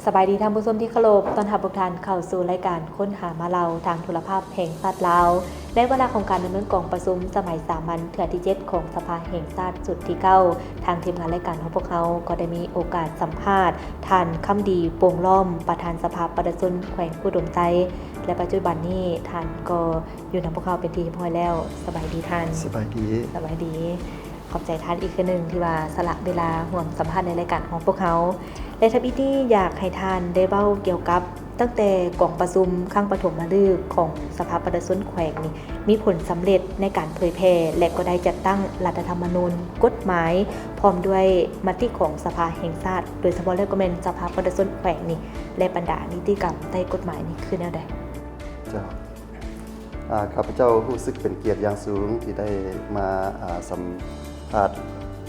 ສະບາຍດີທ່ານຜູ້ຊົມທີ່ເຄົາລົບ, ຕ້ອນຮັບພວກທ່ານເຂົ້າສູ່ລາຍການຄົ້ນຫາມາເລົ່າທາງໂທລະພາບແຫ່ງຊາດລາວ. ໃນວາລະຂອງການດຳເນີນກອງປະຊຸມສະໄໝສາມັນເທື່ອທີເຈັດຂອງສະພາແຫ່ງຊາດຊຸດທີເກົ້າ, ທາງທີມງານລາຍການຂອງພວກເຮົາກໍໄດ້ມີໂອກາດສຳພາດທ່ານ ຄຳດີ ໂປ່ງລ້ອມ, ປະທານສະພາປະຊາຊົນແຂວງອຸດົມໄຊ ແລະ ປັດຈຸບັນນີ້ທ່ານກໍຢູ່ນຳພວກເຮົາເປັນທີ່ຮຽບຮ້ອຍແລ້ວ. ສະບາຍດີທ່ານ. ສະບາຍດີ. ສະບາຍດີ. ຂອບໃຈທ່ານອີກເທື່ອໜຶ່ງທີ່ວ່າສະຫຼະເວລາຮ່ວມສຳພາດໃນລາຍການຂອງພວກເຮົາ ແລະ ທຳອິດນີ້ຢາກໃຫ້ທ່ານໄດ້ເວົ້າກ່ຽວກັບຕັ້ງແຕ່ກອງປະຊຸມຄັ້ງປະຖົມມະລຶກຂອງສະພາປະຊາຊົນແຂວງນີ້ ມີຜົນສຳເລັດໃນການເຜີຍແຜ່ ແລະ ກໍໄດ້ຈັດຕັ້ງລັດຖະທຳມະນູນ, ກົດໝາຍ ພ້ອມດ້ວຍມະຕິຂອງສະພາແຫ່ງຊາດ, ໂດຍສະເພາະແລ້ວກໍແມ່ນສະພາປະຊາຊົນແຂວງນີ້ ແລະ ບັນດານິຕິກຳໃຕ້ກົດໝາຍນີ້ຄືແນວໃດ? ເຈົ້າ. ອາ ຂ້າພະເຈົ້າຮູ້ສຶກເປັນກຽດຢ່າງສູງທີ່ໄດ້ມາ ອາ ສຳພາດ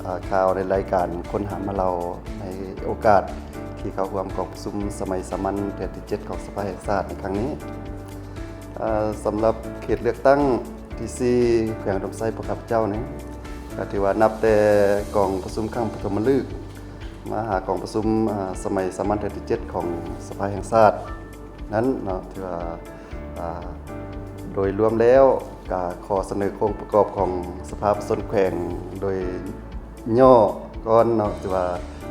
ອາ ຂ່າວໃນລາຍການຄົ້ນຫາມາເລົ່າ ໃນໂອກາດທີ່ເຂົ້າຮ່ວມກອງປະຊຸມສະໄໝສາມັນເທື່ອທີເຈັດຂອງສະພາແຫ່ງຊາດໃນຄັ້ງນີ້. ອາ ສຳລັບເຂດເລືອກຕັ້ງທີສີ່ ແຂວງອຸດົມໄຊພວກຂ້າພະເຈົ້ານີ້ ກໍຖືວ່ານັບແຕ່ກອງປະຊຸມຄັ້ງປະຖົມມະລຶກ ມາຫາກອງປະຊຸມ ອາ ສະໄໝສາມັນເທື່ອທີເຈັດຂອງສະພາແຫ່ງຊາດນັ້ນເນາະ ຖືວ່າ ອາ ໂດຍລວມແລ້ວກະຂໍສະເໜີໂຄງປະກອບຂອງສະພາປະຊາຊົນແຂວງໂດຍຫຍໍ້ກ່ອນເນາະ ຖືວ່າ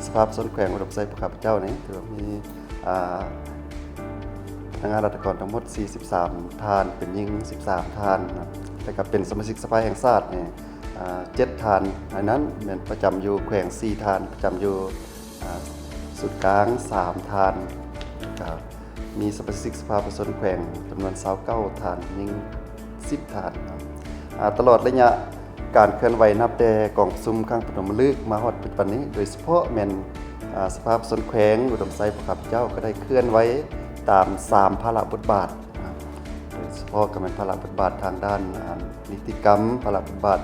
ສະພາປະຊາຊົນແຂວງອຸດົມໄຊພວກຂ້າພະເຈົ້ານີ້ ຖືວ່າມີ ອາ ພະນັກງານລັດຖະກອນທັງໝົດສີ່ສິບສາມທ່ານ ເປັນຍິງສິບສາມທ່ານເນາະ ແລ້ວກະເປັນສະມາຊິກສະພາແຫ່ງຊາດນີ້ ອາ ເຈັດທ່ານ. ໃນນັ້ນແມ່ນປະຈຳຢູ່ແຂວງສີ່ທ່ານ ປະຈຳຢູ່ ອາ ສູນກາງສາມທ່ານ ແລ້ວກະ ມີສະມາຊິກສະພາປະຊາຊົນແຂວງຈຳນວນຊາວເກົ້າທ່ານ, ຍິງສິບທ່ານເນາະ. ອາ ຕະຫຼອດໄລຍະການເຄື່ອນໄຫວນັບແຕ່ກອງປະຊຸມຄັ້ງປະຖົມມະລຶກມາຮອດປັດຈຸບັນນີ້, ໂດຍສະເພາະແມ່ນ ອາ ສະພາປະຊາຊົນແຂວງອຸດົມໄຊພວກຂ້າພະເຈົ້າກໍໄດ້ເຄື່ອນໄຫວຕາມສາມພາລະບົດບາດ, ໂດຍສະເພາະກໍແມ່ນພາລະບົດບາດທາງດ້ານ ອາ ນິຕິກຳ, ພາລະບົດບາດ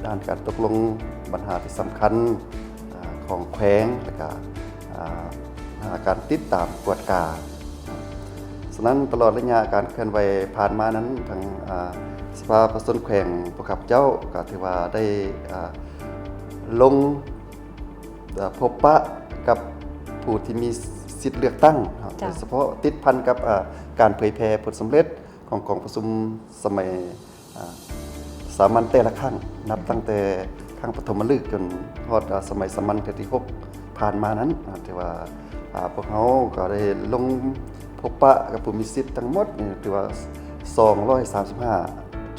ດ້ານການຕົກລົງບັນຫາທີ່ສຳຄັນ ອາ ຂອງແຂວງ ແລ້ວກະ ອາ ຫາການຕິດຕາມກວດກາ. ສະນັ້ນ ຕະຫຼອດໄລຍະການເຄື່ອນໄຫວຜ່ານມານັ້ນ ທາງ ອາ ສະພາປະຊາຊົນແຂວງພວກຂ້າພະເຈົ້າກໍຖືວ່າໄດ້ ອາ ລົງ ອາ ພົບປະກັບຜູ້ທີ່ມີສິດເລືອກຕັ້ງເນາະ, ເຈົ້າ. ໂດຍສະເພາະຕິດພັນກັບ ອາ ການເຜີຍແຜ່ຜົນສຳເລັດຂອງກອງປະຊຸມສະໄໝ ອາ ສາມັນແຕ່ລະຄັ້ງ ນັບຕັ້ງແຕ່ຄັ້ງປະຖົມມະລຶກຈົນຮອດ ອາ ສະໄໝສາມັນເທື່ອທີຫົກຜ່ານມານັ້ນ ອາ ຖືວ່າ ອາ ພວກເຮົາກໍໄດ້ລົງພົບປະກັບຜູ້ມີສິດທັງໝົດນີ້ ຖືວ່າສອງຮ້ອຍສາມສິບຫ້າ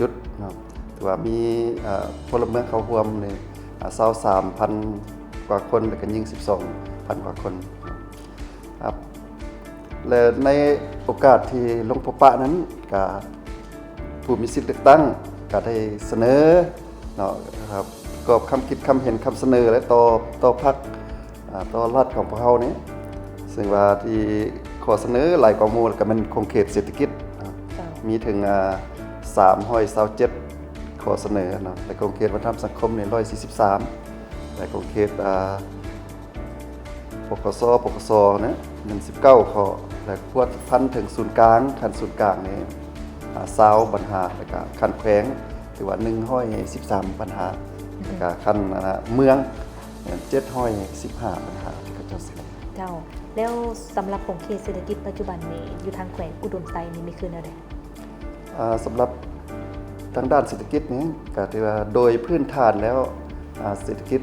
ຈຸດເນາະ, ຖືວ່າມີ ອາ ພົນລະເມືອງເຂົ້າຮ່ວມນີ້ ອາ ຊາວສາມພັນກວ່າຄົນ ແລ້ວກໍຍິງສິບສອງພັນກວ່າຄົນ. ແລະ ໃນໂອກາດທີ່ລົງພົບປະນັ້ນ ກະຜູ້ມີສິດເລືອກຕັ້ງກະໄດ້ສະເໜີເນາະ ປະກອບຄຳຄິດຄຳເຫັນຄຳສະເໜີ ແລະ ຕໍ່ ຕໍ່ພັກ ອາ ຕໍ່ລັດຂອງພວກເຮົານີ້ ເຊິ່ງວ່າທີ່ຂໍ້ສະເໜີຫຼາຍກວ່າໝູ່ກະແມ່ນຂົງເຂດເສດຖະກິດ ເຈົ້າ. ມີເຖິງ ອາ ສາມຮ້ອຍຊາວເຈັດຂໍ້ສະເໜີເນາະ ແລະ ຂົງເຂດວັດທະນະທຳສັງຄົມນີ້ຮ້ອຍສີ່ສິບສາມ ແລະ ຂົງເຂດ ອາ ປກສ ປກສ ນະ ແມ່ນສິບເກົ້າຂໍ້ ແລະ ພົວພັນເຖິງສູນກາງ, ຂັ້ນສູນກາງນີ້ ອາ ຊາວບັນຫາ ແລ້ວກະຂັ້ນແຂວງຖືວ່າໜຶ່ງຮ້ອຍສິບສາມບັນຫາ ແລ້ວກະຂັ້ນ ອາ ເມືອງແມ່ນເຈັດຮ້ອຍສິບຫ້າບັນຫາທີ່ເຂົາເຈົ້າສະເໜີ. ເຈົ້າ, ແລ້ວສຳລັບຂົງເຂດເສດຖະກິດປັດຈຸບັນນີ້ ຢູ່ທາງແຂວງອຸດົມໄຊນີ້ມີຄືແນວໃດ? ອາ ສຳລັບທາງດ້ານເສດຖະກິດນີ້ ກໍຖືວ່າໂດຍພື້ນຖານແລ້ວ ອາ ເສດຖະກິດ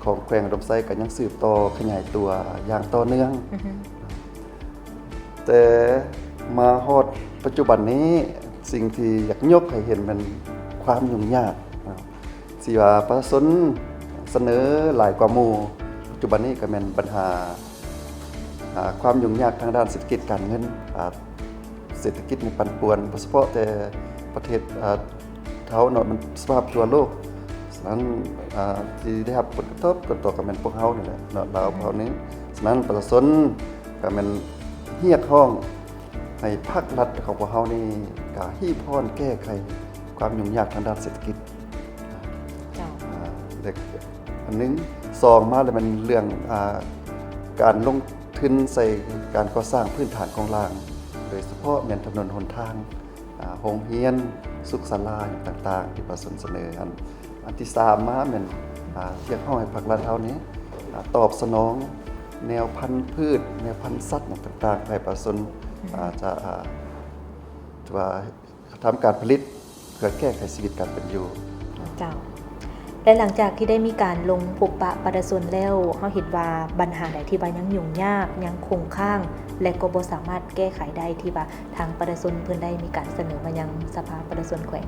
ຂອງແຂວງອຸດົມໄຊກໍຍັງສືບຕໍ່ຂະຫຍາຍຕົວຢ່າງຕໍ່ເນື່ອງ ອືຮຶ ແຕ່ມາຮອດປັດຈຸບັນນີ້ ສິ່ງທີ່ຢາກຍົກໃຫ້ເຫັນແມ່ນຄວາມຫຍຸ້ງຍາກ ທີ່ວ່າປະຊາຊົນສະເໜີຫຼາຍກວ່າໝູ່ ປັດຈຸບັນນີ້ກໍແມ່ນບັນຫາ ອາ ຄວາມຫຍຸ້ງຍາກທາງດ້ານເສດຖະກິດການເງິນ ອາ ເສດຖະກິດໃນປັ່ນປ່ວນ ບໍ່ສະເພາະແຕ່ປະເທດ ອາ ເຮົາເນາະ ມັນສະພາບທົ່ວໂລກ. ສະນັ້ນ ອາ ທີ່ໄດ້ຮັບຜົນກະທົບຕົ້ນຕໍກໍແມ່ນພວກເຮົານີ້ແຫຼະເນາະ ລາວພວກເຮົານີ້. ສະນັ້ນປະຊາຊົນກໍແມ່ນຮຽກຮ້ອງໃຫ້ພາກລັດຂອງພວກເຮົານີ້ ກະຮີບຮ້ອນແກ້ໄຂຄວາມຫຍຸ້ງຍາກທາງດ້ານເສດຖະກິດ. ເຈົ້າ. ອາ ແລະ ອັນໜຶ່ງ ສອງມາແລ້ວແມ່ນເລື່ອງ ອາ ການລົງທຶນໃສ່ການກໍ່ສ້າງພື້ນຖານໂຄງລ່າງ ໂດຍສະເພາະແມ່ນຖະໜົນຫົນທາງ ອາ ໂຮງຮຽນ ສຸກສາລາຫຍັງຕ່າງໆ ທີ່ປະຊາຊົນສະເໜີຫັ້ນ. ອັນທີສາມມາແມ່ນ ອາ ຮຽກຮ້ອງໃຫ້ພາກລັດເຮົານີ້ ອາ ຕອບສະໜອງ ແນວພັນພືດ ແນວພັນສັດຫຍັງຕ່າງໆ ເພື່ອໃຫ້ປະຊາຊົນ ອືມ ອາດຈະ ອ່າ ຖືວ່າທຳການຜະລິດ ເພື່ອແກ້ໄຂຊີວິດການເປັນຢູ່. ເຈົ້າ. ແລະ ຫຼັງຈາກທີ່ໄດ້ມີການລົງພົບປະປະຊາຊົນແລ້ວ ເຮົາເຫັນວ່າບັນຫາໃດທີ່ວ່າຍັງຫຍຸ້ງຍາກ ຍັງຄົງຄ້າງ ແລະ ກໍບໍ່ສາມາດແກ້ໄຂໄດ້ ທີ່ວ່າທາງປະຊາຊົນເພິ່ນໄດ້ມີການສະເໜີມາຍັງສະພາປະຊາຊົນແຂວງ?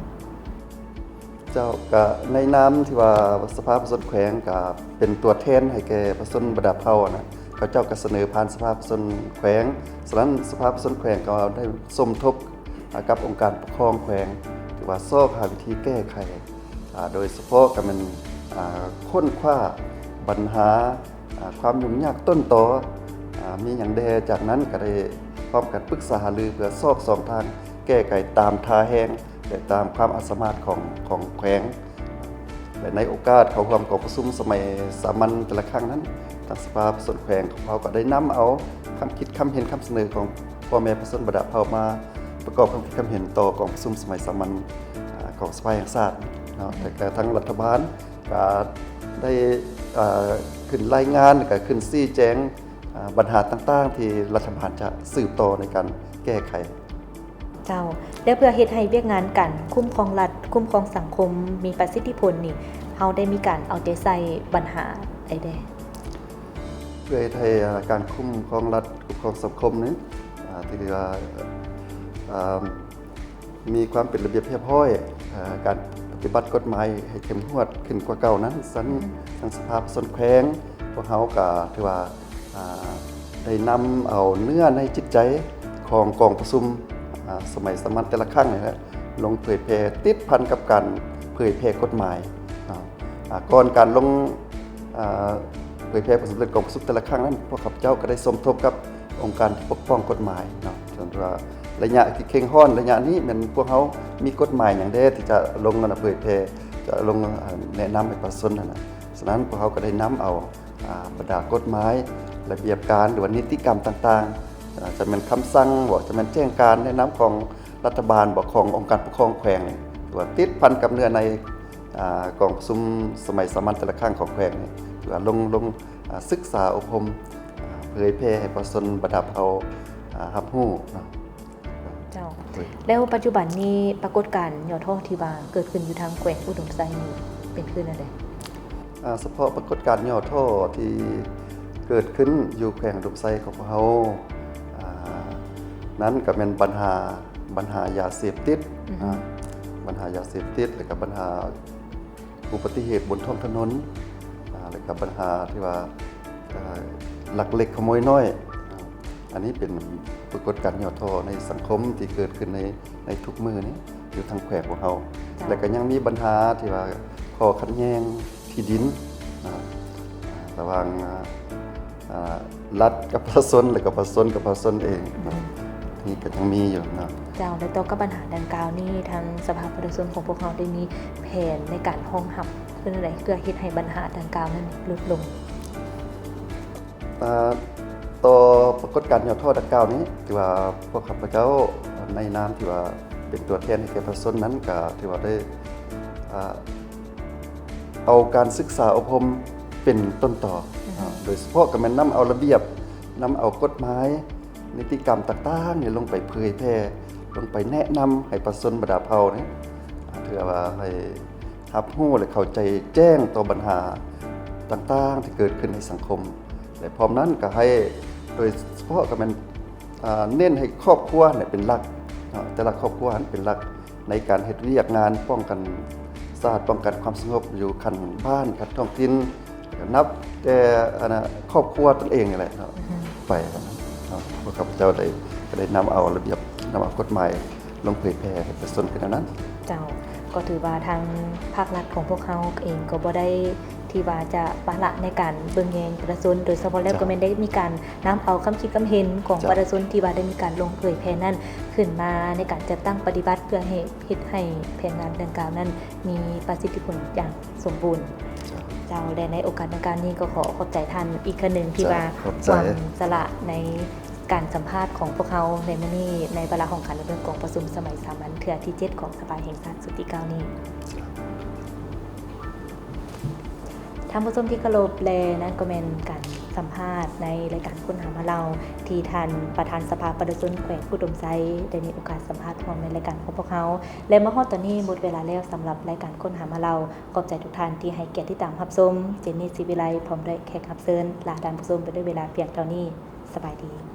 ເຈົ້າ ກະໃນນາມທີ່ວ່າສະພາປະຊາຊົນແຂວງກະເປັນຕົວແທນໃຫ້ແກ່ປະຊາຊົນບັນດາເຜົ່ານະ ເຂົາເຈົ້າກະສະເໜີຜ່ານສະພາປະຊາຊົນແຂວງ. ສະນັ້ນ ສະພາປະຊາຊົນແຂວງກໍໄດ້ສົມທົບ ອາ ກັບອົງການປົກຄອງແຂວງ ຖືວ່າຊອກຫາວິທີແກ້ໄຂ ອາ ໂດຍສະເພາະກໍແມ່ນ ອາ ຄົ້ນຄວ້າບັນຫາ ອາ ຄວາມຫຍຸ້ງຍາກຕົ້ນຕໍ ອາ ມີຫຍັງແດ່. ຈາກນັ້ນກໍໄດ້ພ້ອມກັນປຶກສາຫາລືເພື່ອຊອກຊ່ອງທາງແກ້ໄຂຕາມທ່າແຮງ ແລະ ຕາມຄວາມອາດສາມາດຂອງ ຂອງແຂວງ. ແລະ ໃນໂອກາດເຂົ້າຮ່ວມກອງປະຊຸມສະໄໝສາມັນແຕ່ລະຄັ້ງນັ້ນ ທາງສະພາປະຊາຊົນແຂວງຂອງເຮົາກໍໄດ້ນຳເອົາຄຳຄິດຄຳເຫັນຄຳສະເໜີຂອງພໍ່ແມ່ປະຊາຊົນບັນດາເຜົ່າມາປະກອບຄຳຄິດຄຳເຫັນຕໍ່ກອງປະຊຸມສະໄໝສາມັນ ອາ ຂອງສະພາແຫ່ງຊາດເນາະ. ແລະ ກະທາງລັດຖະບານກະໄດ້ ອາ ຂຶ້ນລາຍງານ ແລະ ກະຂຶ້ນຊີ້ແຈງ ອາ ບັນຫາຕ່າງໆ ທີ່ລັດຖະບານຈະສືບຕໍ່ໃນການແກ້ໄຂ. ເຈົ້າ ແລ້ວເພື່ອເຮັດໃຫ້ວຽກງານການຄຸ້ມຄອງລັດ ຄຸ້ມຄອງສັງຄົມມີປະສິດທິຜົນນີ້ ເຮົາໄດ້ມີການເອົາໃຈໃສ່ບັນຫາໃດແດ່? ເພື່ອເຮັດໃຫ້ ອາ ການຄຸ້ມຄອງລັດ ຄຸ້ມຄອງສັງຄົມນີ້ ອາ ຖືວ່າ ອາ ມີຄວາມເປັນລະບຽບຮຽບຮ້ອຍ ເອີ ການປະຕິບັດກົດໝາຍໃຫ້ເຂັ້ມງວດຂຶ້ນກວ່າເກົ່ານັ້ນ, ສະນັ້ນ ອືມ ທາງສະພາປະຊາຊົນແຂວງ ພວກເຮົາກໍຖືວ່າ ອາ ໄດ້ນຳເອົາເນື້ອໃນຈິດໃຈຂອງກອງປະຊຸມ ອາ ສະໄໝສາມັນແຕ່ລະຄັ້ງນີ້ແຫຼະ ລົງເຜີຍແຜ່ ຕິດພັນກັບການເຜີຍແຜ່ກົດໝາຍເນາະ. ອາ ກ່ອນການລົງ ອາ ເຜີຍແຜ່ຜົນສຳເລັດກອງປະຊຸມແຕ່ລະຄັ້ງນັ້ນ ພວກຂ້າພະເຈົ້າກໍໄດ້ສົມທົບກັບອົງການທີ່ປົກປ້ອງກົດໝາຍເນາະ. ສ່ວນວ່າໄລຍະທີ່ເຄັ່ງຮ້ອນໄລຍະນີ້ ແມ່ນພວກເຮົາມີກົດໝາຍຫຍັງແດ່ທີ່ຈະລົງ ອັນ ເຜີຍແຜ່ ຈະລົງ ອາ ແນະນຳໃຫ້ປະຊາຊົນຫັ້ນນະ. ສະນັ້ນ ພວກເຮົາກໍໄດ້ນຳເອົາ ອາ ບັນດາກົດໝາຍ ລະບຽບການ ຫຼືວ່ານິຕິກຳຕ່າງໆ ອາ ຈະແມ່ນຄຳສັ່ງບໍ ຈະແມ່ນແຈ້ງການແນະນຳຂອງລັດຖະບານບໍ ຂອງອົງການປົກຄອງແຂວງນີ້ ຖືວ່າຕິດພັນກັບເນື້ອໃນ ອາ ກອງປະຊຸມສະໄໝສາມັນແຕ່ລະຄັ້ງຂອງແຂວງນີ້ ຖືວ່າລົງ ລົງ ອາ ສຶກສາອົບຮົມ ອາ ເຜີຍແຜ່ໃຫ້ປະຊາຊົນບັນດາເຜົ່າ ອາ ຮັບຮູ້ເນາະ. ເຈົ້າ ໂດຍ ແລ້ວປັດຈຸບັນນີ້ປາກົດການຫຍໍ້ທໍ້ທີ່ວ່າເກີດຂຶ້ນຢູ່ທາງແຂວງອຸດົມໄຊນີ້ເປັນຄືແນວໃດ? ອາ ສະເພາະປາກົດການຫຍໍ້ທໍ້ທີ່ເກີດຂຶ້ນຢູ່ແຂວງອຸດົມໄຊຂອງພວກເຮົາ ອາ ນັ້ນກໍແມ່ນບັນຫາ ບັນຫາຢາເສບຕິດ ອືຮຶ ອາ ບັນຫາຢາເສບຕິດ ແລ້ວກໍບັນຫາ ອຸບັດຕິເຫດບົນທ້ອງຖະໜົນ ອາ ແລະກະບັນຫາທີ່ວ່າ ອາ ລັກເລັກຂະໂມຍນ້ອຍ ອັນນີ້ເປັນປາກົດການຫຍໍ້ທໍ້ໃນສັງຄົມທີ່ເກີດຂຶ້ນໃນ ໃນທຸກມື້ນີ້ຢູ່ທາງແຂວງຂອງເຮົາ. ເຈົ້າ ແລະກະຍັງມີບັນຫາທີ່ວ່າຂໍ້ຂັດແຍ່ງທີ່ດິນ ອາ ລະຫວ່າງ ອາ ອາ ລັດກັບປະຊາຊົນ ແລະກະປະຊາຊົນກັບປະຊາຊົນເອງ ອືມ ນີ້ກໍຍັງມີຢູ່ເນາະ. ເຈົ້າ ແລະຕໍ່ກັບບັນຫາດັ່ງກ່າວນີ້ ທາງສະພາປະຊາຊົນຂອງພວກເຮົາໄດ້ມີແຜນໃນການຮອງຮັບເພື່ອໃດ ເພື່ອເຮັດໃຫ້ບັນຫາດັ່ງກ່າວນັ້ນຫຼຸດລົງ? ອາ ຕໍ່ປາກົດການຫຍໍ້ທໍ້ດັ່ງກ່າວນີ້ ຖືວ່າພວກຂ້າພະເຈົ້າໃນນາມທີ່ວ່າເປັນຕົວແທນໃຫ້ແກ່ປະຊາຊົນນັ້ນ ກໍຖືວ່າໄດ້ ອາ ເອົາການສຶກສາອົບຮົມເປັນຕົ້ນຕໍ ອືຮຶ ໂດຍສະເພາະກໍແມ່ນນຳເອົາລະບຽບ ນຳເອົາກົດໝາຍ ນິຕິກຳຕ່າງໆນີ້ລົງໄປເຜີຍແຜ່ ລົງໄປແນະນຳໃຫ້ປະຊາຊົນບັນດາເຜົ່ານີ້ ເພື່ອວ່າໃຫ້ຮັບຮູ້ ແລະ ເຂົ້າໃຈແຈ້ງຕໍ່ບັນຫາຕ່າງໆທີ່ເກີດຂຶ້ນໃນສັງຄົມ ແລະ ພ້ອມນັ້ນກໍໃຫ້ ໂດຍສະເພາະກໍແມ່ນ ອາ ເນັ້ນໃຫ້ຄອບຄົວເປັນຫຼັກເນາະ ແຕ່ລະຄອບຄົວຫັ້ນເປັນຫຼັກ ໃນການເຮັດວຽກງານປ້ອງກັນຊາດ ປ້ອງກັນຄວາມສະຫງົບຢູ່ຂັ້ນບ້ານ ຂັ້ນທ້ອງຖິ່ນ ນັບແຕ່ ອັນນະ ຄອບຄົວຕົນເອງນີ້ແຫຼະເນາະ ອືຮຶ ໄປເນາະ. ພວກຂ້າພະເຈົ້າໄດ້ ກໍໄດ້ນຳເອົາລະບຽບ ນຳເອົາກົດໝາຍລົງເຜີຍແຜ່ໃຫ້ປະຊາຊົນຄືແນວນັ້ນ. ເຈົ້າ ກໍຖືວ່າທາງພາກລັດຂອງພວກເຮົາເອງກໍບໍ່ໄດ້ ທີ່ວ່າຈະປະລະໃນການເບິ່ງແຍງປະຊາຊົນ ໂດຍສະເພາະແລ້ວ ເຈົ້າ ກໍແມ່ນໄດ້ມີການນຳເອົາຄຳຄິດຄຳເຫັນຂອງ ເຈົ້າ ປະຊາຊົນທີ່ວ່າໄດ້ມີການລົງເຜີຍແຜ່ນັ້ນ ຂຶ້ນມາໃນການຈັດຕັ້ງປະຕິບັດ ເພື່ອໃຫ້ເຮັດໃຫ້ແຜນງານດັ່ງກ່າວນັ້ນມີປະສິດທິຜົນຢ່າງສົມບູນ. ເຈົ້າ ເຈົ້າ ແລະ ໃນໂອກາດດັ່ງກ່າວນີ້ກໍຂໍຂອບໃຈທ່ານອີກຄັ້ງໜຶ່ງທີ່ ເຈົ້າ ວ່າ ຂອບໃຈ ຄວາມສະຫຼະໃນການສຳພາດຂອງພວກເຮົາໃນມື້ນີ້ ໃນວາລະຂອງການດຳເນີນກອງປະຊຸມສະໄໝສາມັນເທື່ອທີເຈັດຂອງສະພາແຫ່ງຊາດຊຸດທີເກົ້ານີ້. ທ່ານຜູ້ຊົມທີ່ເຄົາລົບ ແລະ ນັ້ນກໍແມ່ນການ ສຳພາດໃນລາຍການຄົ້ນຫາມາເລົ່າ ທີ່ທ່ານປະທານສະພາປະຊາຊົນແຂວງອຸດົມໄຊ ໄດ້ມີໂອກາດສຳພາດຮ່ວມໃນລາຍການຂອງພວກເຮົາ ແລະ ມາຮອດຕອນນີ້ໝົດເວລາແລ້ວສຳລັບລາຍການຄົ້ນຫາມາເລົ່າ. ຂອບໃຈທຸກທ່ານທີ່ໃຫ້ກຽດຕິດຕາມຮັບຊົມ. ເຈນນີ ສີວິໄລ ພ້ອມດ້ວຍແຂກຮັບເຊີນ ລາທ່ານຜູ້ຊົມໄປດ້ວຍເວລາພຽງເທົ່ານີ້. ສະບາຍດີ.